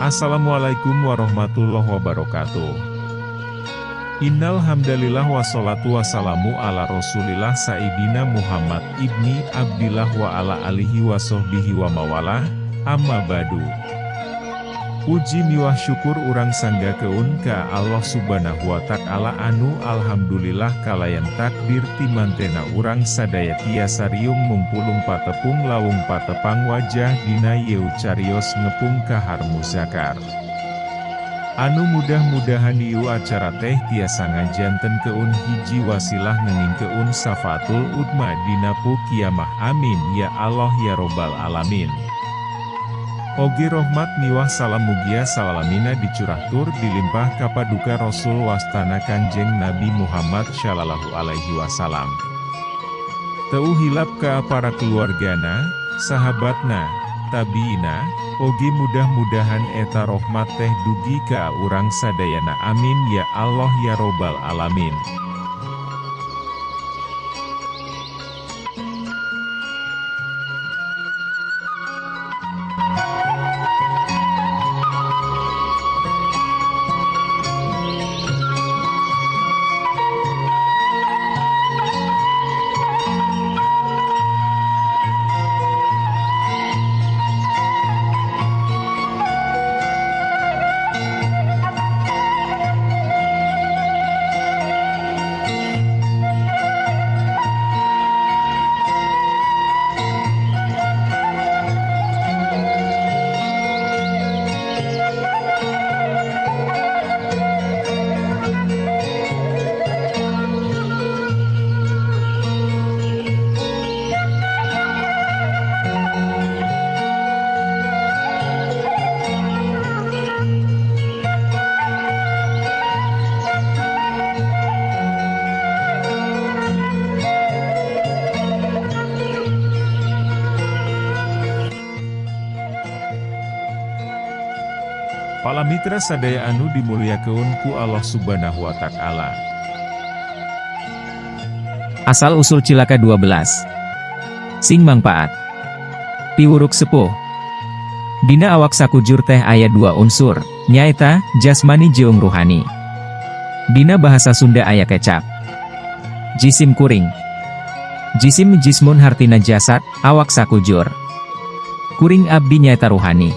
Assalamualaikum warahmatullahi wabarakatuh. Innal hamdalillah wassalatu wassalamu ala rasulillah sayyidina Muhammad ibni Abdillah wa ala alihi wa sahbihi wa mawalah, amma ba'du. Puji miwah syukur urang sanggakeun ka Allah subhanahu wa ta'ala anu alhamdulillah kalayan takdir timantena urang sadaya tiasa riung mumpulung patepung lawung patepang wajah dina yeu carios ngepung kahar muzakar. Anu mudah-mudahan ieu acara teh tiasa ngajantenkeun hiji wasilah ngengingkeun safaatul udma dina kiamah, amin ya Allah ya robbal alamin. Oge rohmat miwah salam mugia salalamina dicurah tur dilimpah kapaduka Rasul wastana Kanjeng Nabi Muhammad Shallallahu Alaihi Wasallam. Teu hilap ka para keluargana, sahabatna, tabiina, oge mudah-mudahan eta rohmat teh dugi ka urang sadayana, amin ya Allah ya robbal alamin. Pala mitra sadaya anu dimuliakeun ku Allah subhanahu wa ta'ala. Asal usul cilaka 12. Sing mangpaat. Piwuruk sepuh. Dina awak sakujur teh aya dua unsur, nyaeta jasmani jeung ruhani. Dina bahasa Sunda aya kecap. Jisim kuring. Jisim jismun hartina jasad, awak sakujur. Kuring abdi nyaeta ruhani.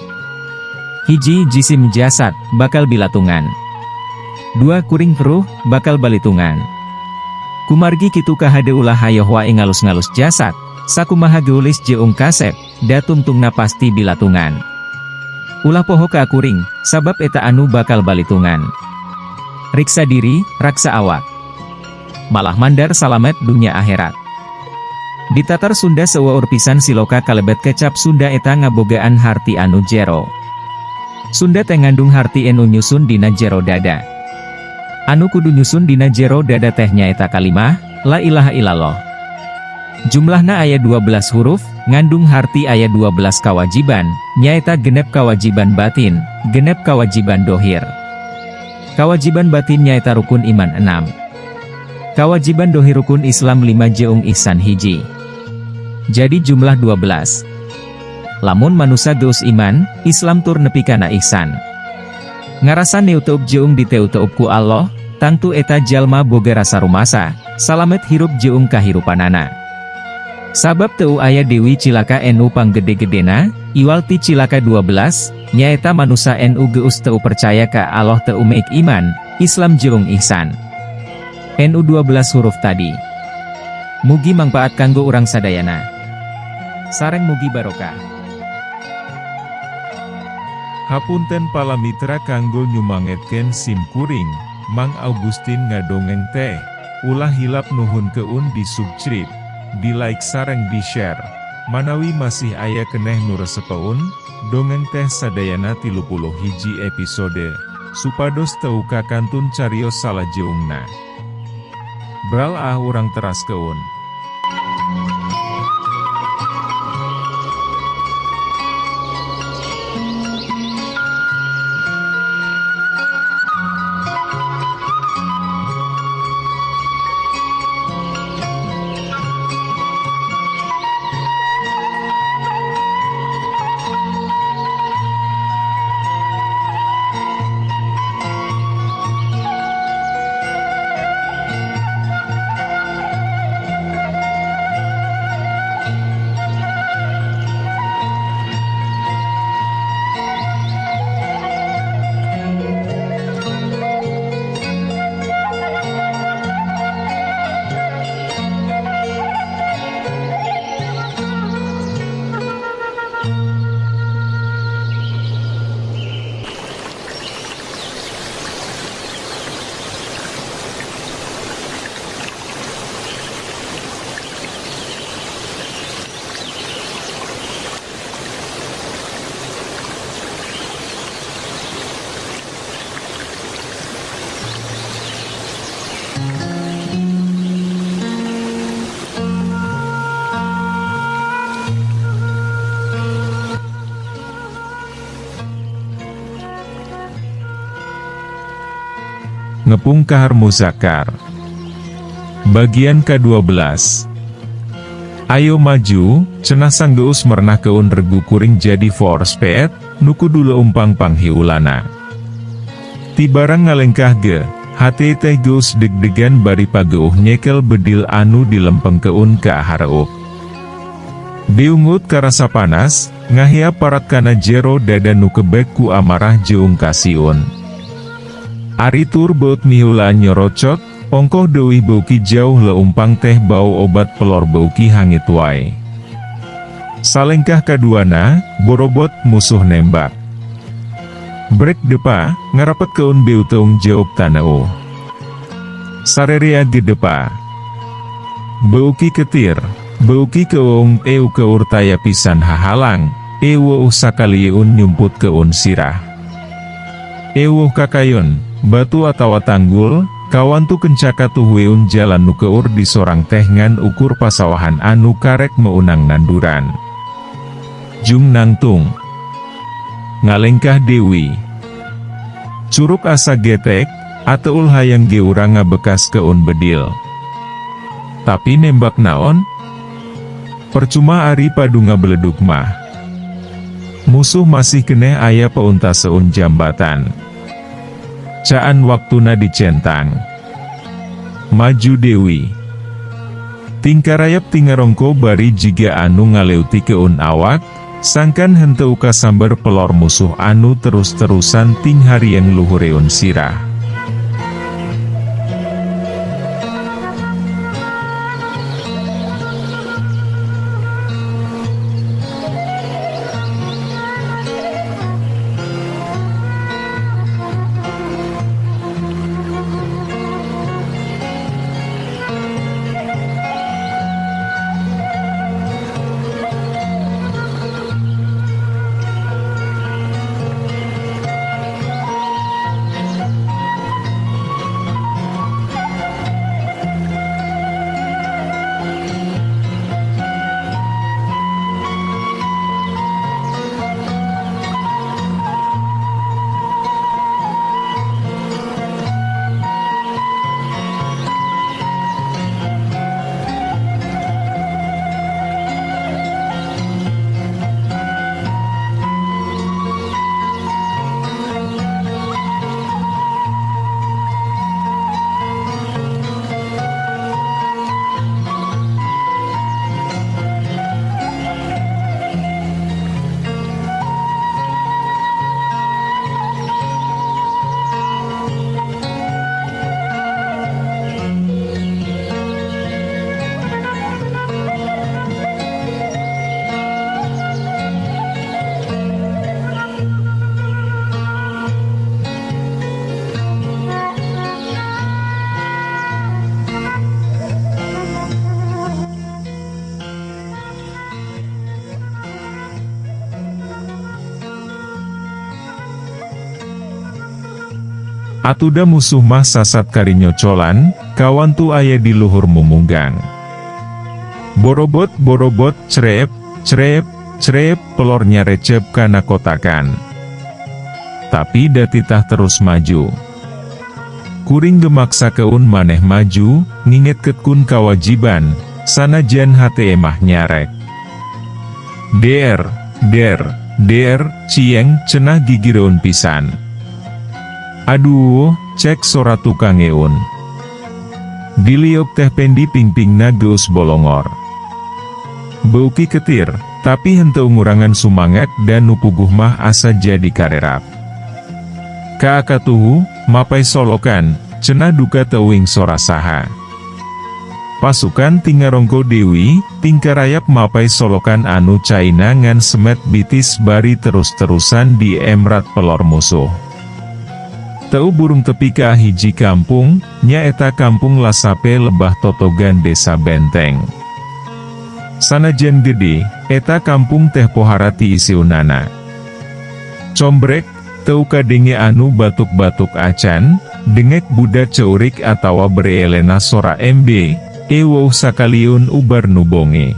Hiji jisim jasad, bakal bilatungan. Dua kuring ruh, bakal balitungan. Kumargi kitu kahade ulah hayoh wae ngalus-ngalus jasad, sakumaha geulis jeung kasep, datungtungna pasti bilatungan. Ulah poho ka kuring, sabab eta anu bakal balitungan. Riksa diri, raksa awak. Malah mandar salamet dunia akhirat. Di Tatar Sunda seueur pisan siloka kalebet kecap Sunda eta ngabogaan harti anu jero. Sunda teh ngandung harti enu nyusun dina jero dada. Anu kudu nyusun dina jero dada teh nyaeta kalimah, la ilaha illallah. Jumlahna aya 12 huruf, ngandung harti aya 12 kawajiban, nyaeta genep kawajiban batin, genep kawajiban dohir. Kawajiban batin nyaeta rukun iman 6. Kawajiban dohir rukun Islam 5 jeung ihsan 1. Jadi jumlah 12. Lamun manusa geus iman, Islam tur nepi kana ihsan. Ngarasa neuteup jeung diteuteup ku Allah, tangtu eta jalma boga rasa rumasa, salamet hirup jeung kahirupanana. Sabab teu aya dewi cilaka nu panggede-gedena, iwal ti cilaka 12, nyaeta manusa nu geus teu percaya ka Allah teu meik iman, Islam jeung ihsan. Nu 12 huruf tadi. Mugi mangpaat kanggo urang sadayana. Sareng mugi barokah. Hapunten pala mitra kanggo nyumangetkeun sim kuring, Mang Augustin ngadongeng teh, ulah hilap nuhunkeun di subscribe, di like sareng di share. Manawi masih aya keneh nu resepeun, dongeng teh sadayana 31 episode, supados teu kakantun carios salajeungna. Bral ah urang teraskeun. Ngepung Kahar Muzakkar. Bagian ke-12. Ayo maju, cenah sanggeus merenahkeun regu kuring jadi voorspeed, nu kudu leumpang panghiulana. Tibarang ngalengkah ge, hate teh geus deg-degan bari pageuh nyekel bedil anu dilempengkeun ka hareup. Beungut karasa panas, ngahea parat kana jero dada nu kebek ku amarah jeung kasieun. Ari tur beut mihulaan nyorocot, ongkoh deuih beuki jauh leumpang teh bau obat pelor beuki hangit wae. Salengkah kaduana, borobot musuh nembak. Brek depa, ngarapetkeun beuteung jaup taneuh. Sarerea gedepa. Beuki ketir, beuki keung eu keur taya pisan hahalang, eueuh sakalieun nyumputkeun sirah. Eueuh kakayun, batu atawa tanggul, kawantu kencaka tuhueun jalan nu keur disorang teh ngan ukur pasawahan anu karek meunang nanduran. Jung nangtung. Ngalengkah deui. Curuk asa getek, ateul hayang ge urang ngabekaskeun bedil. Tapi nembak naon? Percuma ari padu ngabeleduk mah. Musuh masih keneh aya peuntaseun jambatan. Caan waktuna dicentang. Maju deui. Tingkarayap tingarongko bari jiga anu ngaleutikeun awak, sangkan henteu kasamber pelor musuh anu terus-terusan tingharieng luhureun sirah. Atuda musuh mah sasat karinyocolan, kawantu aya di luhur mumunggang. Borobot borobot crep, crep, crep, pelornya recep kana kotakan. Tapi datitah terus maju. Kuring gemaksakeun maneh maju, ngingetkeun kawajiban, sanajan hate mah nyarek. Der, der, der, cieng cenah gigireun pisan. Aduh, cek sora tukang eun. Diliuk teh pendi pingpingna geus bolongor. Beuki ketir, tapi henteu ngurangan sumangat dan nu puguh mah asa jadi karerap. Kaakatuhu, mapai solokan, cenah duka teuing sora saha. Pasukan tingarongko deui, tingkarayap mapai solokan anu caina ngan semet bitis bari terus-terusan di emrat pelor musuh. Teu burung tepi ka hiji kampung, nyaeta kampung Lasape Lebah Totogan Desa Benteng. Sanajan gede, eta kampung teh pohara ti isiunana. Combrek, teu kadenge anu batuk-batuk acan, dengek budak ceurik atawa bereelena sora MB, eueuh sakaliun ubar nubonge.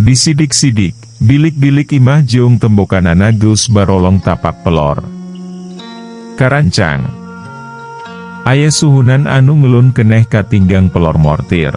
Disidik-sidik, bilik-bilik imah jeung tembokanana geus barolong tapak pelor. Karancang. Aya suhunan anu ngelun keneh katinggang pelor mortir.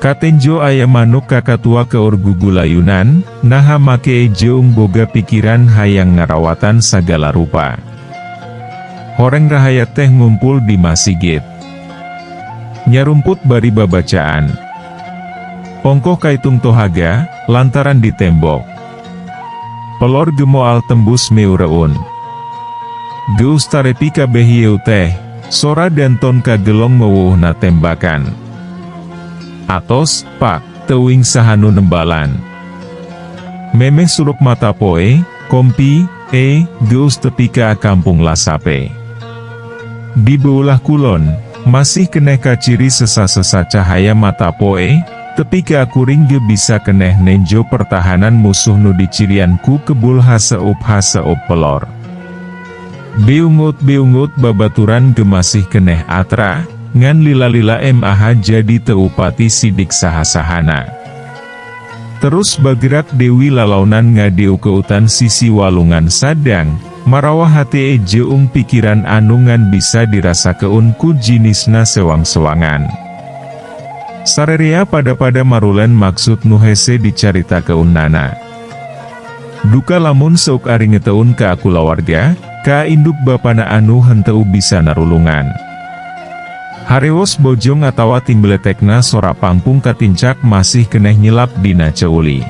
Katenjo aya manuk kakatua keur gugulayunan, naha make jeung boga pikiran hayang ngarawatan sagala rupa. Horeng rahayat teh ngumpul di masigit. Nyarumput bari babacaan. Ongkoh kaitung tohaga, lantaran ditembok. Pelor gemoal tembus meureun. Geus tarepi kabeh ieu teh, sora danton kagelong mewuhna tembakan. Atos, pak, teuing sahanu nembalan. Memeh suruk mata poe, kompi, geus tepi ka kampung Lasape. Di beulah kulon, masih keneh kaciri sesa-sesa cahaya mata poe, tepi ka kuring ge bisa keneh nenjo pertahanan musuh nu dicirian ku kebul haseup-haseup pelor. Beungut-beungut babaturan ge masih keneh atra, ngan lila-lila mah jadi teupati sidik sahasahana. Terus bagerak Dewi lalaunan ngadeu keutan sisi walungan sadang, marawah hate jeung pikiran anu ngan bisa dirasakeun ku jinisna sewang-sewangan. Sarerea pada-pada marulen maksud nu hese dicaritakeun nana. Duka lamun seuk ari ngeteun ka kulawarga, ka induk bapana anu henteu bisa narulungan. Harewos bojong atawa timbeletekna sora pangpung katincak masih keneh nyelap dina ceuli.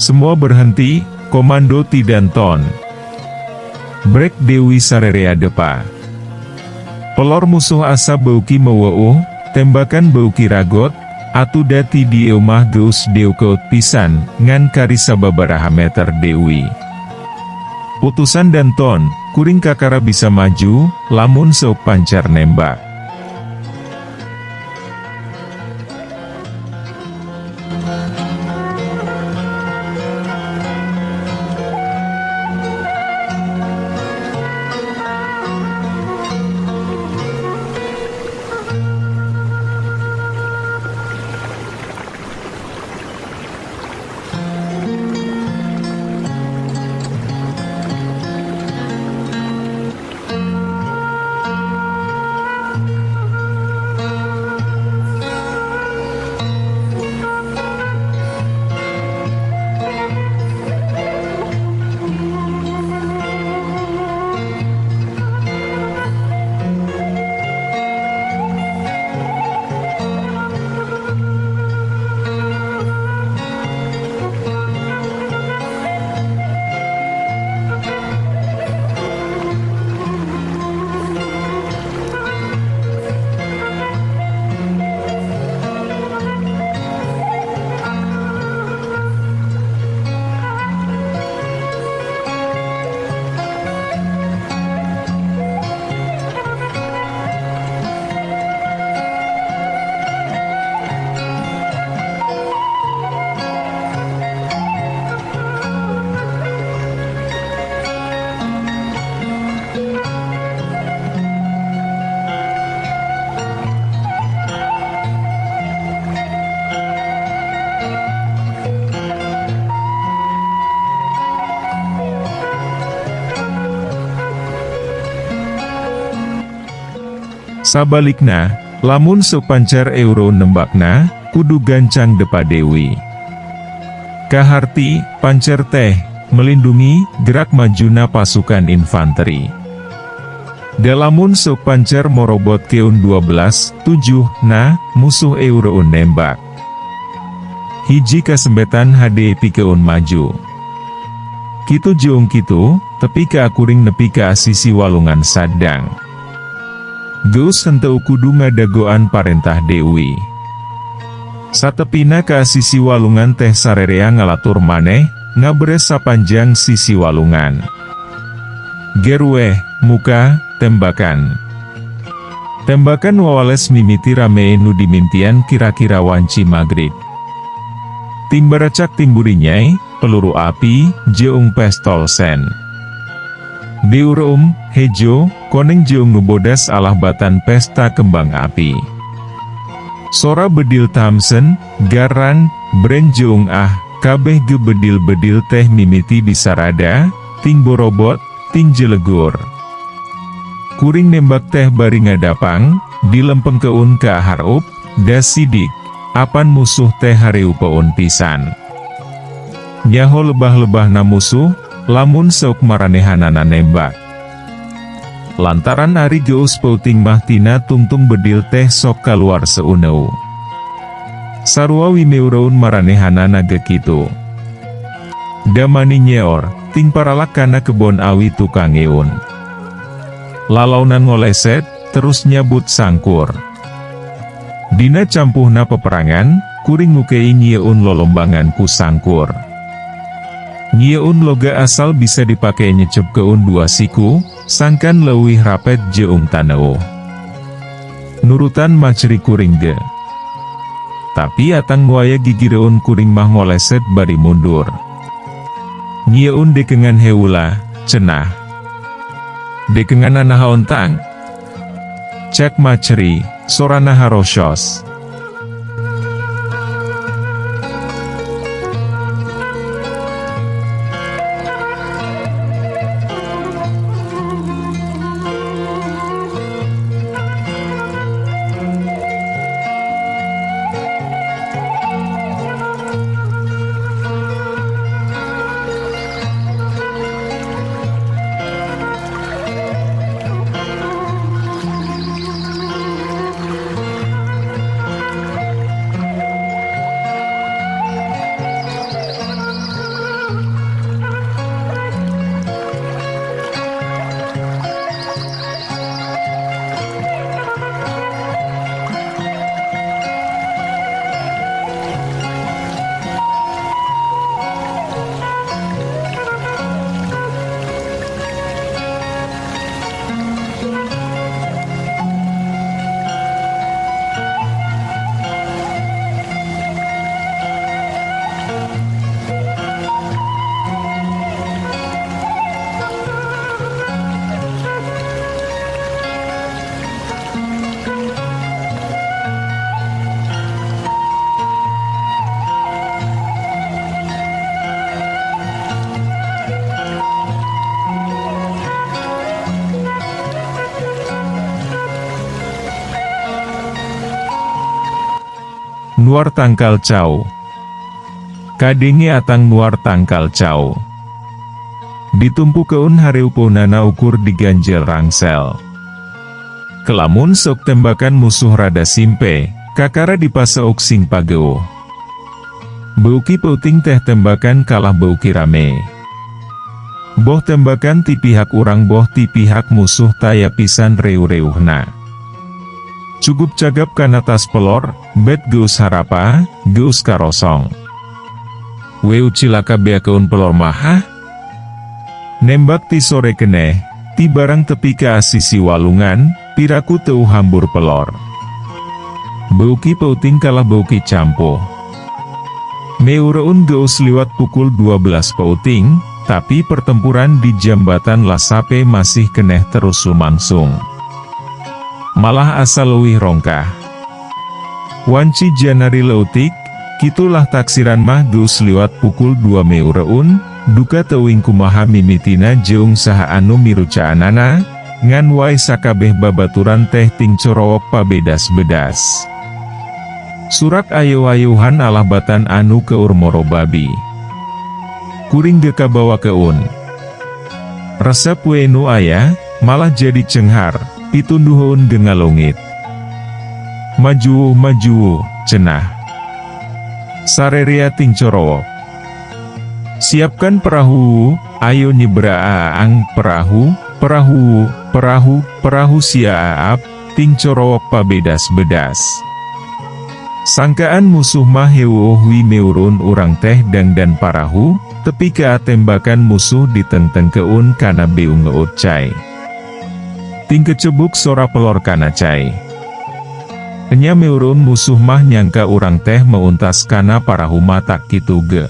Semua berhenti, komando Tidanton. Brek Dewi sarerea depa. Pelor musuh asa beuki meweuh, tembakan beuki ragot, atuh dati di mah geus deukeut pisan, ngan kari sababaraha meter Dewi. Putusan Danton, kuring kakara bisa maju, lamun seuk pancar nembak. Sabalikna, lamun seuk pancer eureun nembakna, kudu gancang depa Dewi. Kaharti, pancer teh, melindungi, gerak majuna pasukan infanteri. Da lamun seuk pancer morobot keun 12, 7, na, musuh eureun nembak. Hiji kasempetan hade pikeun maju. Kitu jeung kitu, tepi ka kuring nepi ka sisi walungan Saddang. Geus henteu kudu ngadagoan parentah Dewi. Satepina ka sisi walungan teh sarerea ngalatur maneh, ngabres sapanjang sisi walungan. Gerueh, muka, tembakan. Tembakan wawales mimiti rame nu dimintian kira-kira wanci magrib. Ting baracak ting burinyai, peluru api, jeung pestol sen. Diureum, hejo, koneng jeung nu bodas alah batan pesta kembang api. Sora bedil Thompson, Garand, Bren jeung ah, kabeh ge bedil-bedil teh mimiti disarada, ting borobot, ting jelegur. Kuring nembak teh bari ngadapang, dilempengkeun ka hareup, da sidik, apan musuh teh hareupeun pisan. Nyaho lebah-lebahna musuh, lamun seuk maranehanana nembak. Lantaran ari geus peuting mah tina tungtung bedil teh sok kaluar seuneu. Sarua wimeureun maranehanana ge kitu. Damani nyeor, ting paralak kana kebon awi tukang eun. Lalaunan ngoleset, terus nyabut sangkur. Dina campuhna peperangan, kuring ngukei nyieun lolombangan ku sangkur. Nyieun loga asal bisa dipake nyecepkeun dua siku, sangkan leuwih rapet jeung taneuh. Nurutan macri kuring ge. Tapi atang nu aya gigireun kuring mah ngoleset bari mundur. Nyieun dekengan heula, cenah. Dekengan nahaon tang? Cek macri, sorana harosyos. Nuar tangkal cau. Kadenge atang nuar tangkal cau. Ditumpukeun hareupeunana ukur diganjel rangsel. Kelamun sok tembakan musuh rada simpe, kakara dipaseuk sing pageuh. Beuki peuting teh tembakan kalah beuki rame. Boh tembakan ti pihak urang boh ti pihak musuh taya pisan reuh-reuhna. Cukup cagap kana tas pelor, bet geus harapa, geus karosong. Weu cilaka beakeun pelor mah? Nembak ti sore keneh, ti barang tepi ka sisi walungan, piraku teu hambur pelor. Beuki peuting kalah beuki campuh. Meureun geus liwat pukul 12 peuting, tapi pertempuran di jambatan Lasape masih keneh terus lumangsung. Malah asa leuwih rongkah. Wanci janari leutik, kitulah taksiran mah geus liwat pukul 2 meureun, duka teuing kumaha mimitina jeung saha anu mirucaanana, Ngan wae sakabeh babaturan teh ting corowok pabedas-bedas. Surak ayeuh-ayeuhan alah batan anu keur moro babi. Kuring ge kabawakeun. Resep we nu aya, malah jadi cenghar, pitunduheun ge ngaleungit. Maju, maju, cenah. Sarerea ting corowok. Siapkan perahu, ayo nyebrang perahu, perahu, perahu, perahu siap, ting corowok pabedas-bedas. Sangkaan musuh mah heueuh wi meureun urang teh dangdan parahu, tepi ka tembakan musuh ditengtengkeun kana beungeut cai. Ting kecebuk sora pelor kana cai. Enya meureun musuh mah nyangka urang teh meuntas kana parahu matak kitu ge.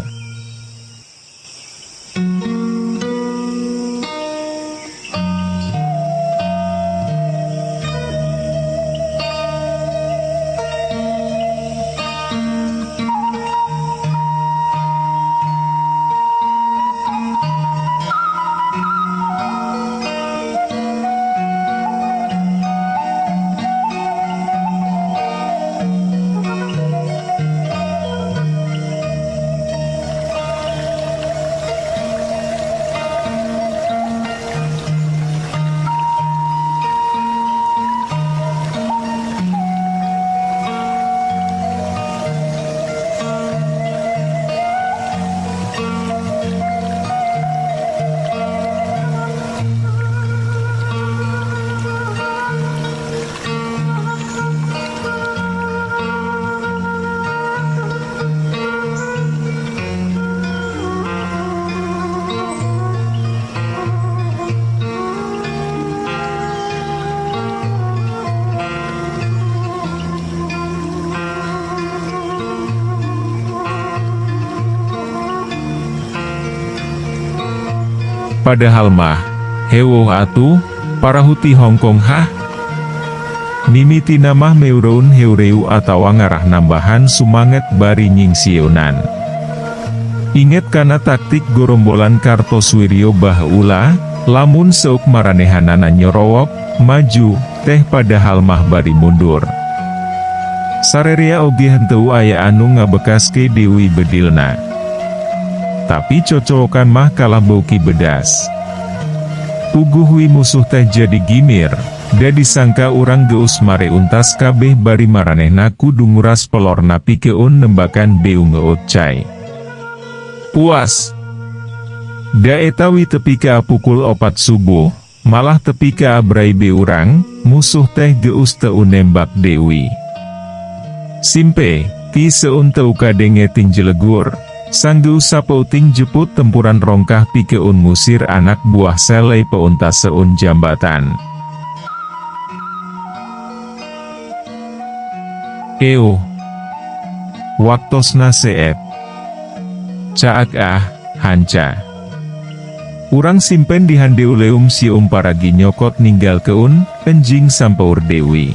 Padahal mah, heueuh atuh, parahu ti Hongkong hah? Mimitina mah meureun heureuy atawa ngarah nambahan sumanget bari nyingsieunan. Inget kana taktik gorombolan Kartosuwiryo baheula, lamun seuk maranehanana nyorowok, maju, teh padahal mah bari mundur. Sarerea oge henteu aya anu ngabekaske deui bedilna. Tapi cocowokan mah kalah beuki bedas. Puguh wi musuh teh jadi gimir, da disangka urang geus mareuntas kabeh bari maranehna kudu nguras pelorna pikeun nembakan beungeut cai. Puas. Da eta wi tepi ka pukul 4 subuh, malah tepi ka abrai be urang, musuh teh geus teu nembak deui. Simpe, ti seun teu kadenge ting jelegur. Sanggeus sapeuting jeput tempuran rongkah pikeun ngusir anak buah selei peuntas seun jambatan. Euh. Waktosna seep. Caak ah, hanca. Urang simpen di handeuleum sium paragi nyokot ninggalkeun, enjing sampeur deui.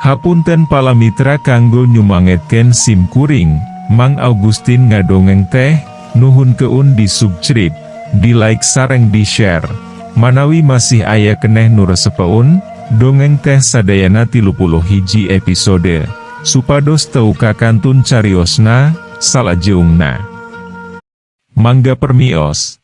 Hapunten palamitra kanggo nyumangetkeun sim kuring, Mang Augustin ngadongeng teh, nuhunkeun di subscribe, di like sareng di share. Manawi masih aya keneh nu resepeun, dongeng teh sadayana 31 episode, supados teu kakantun cariosna, salajeungna. Mangga permios.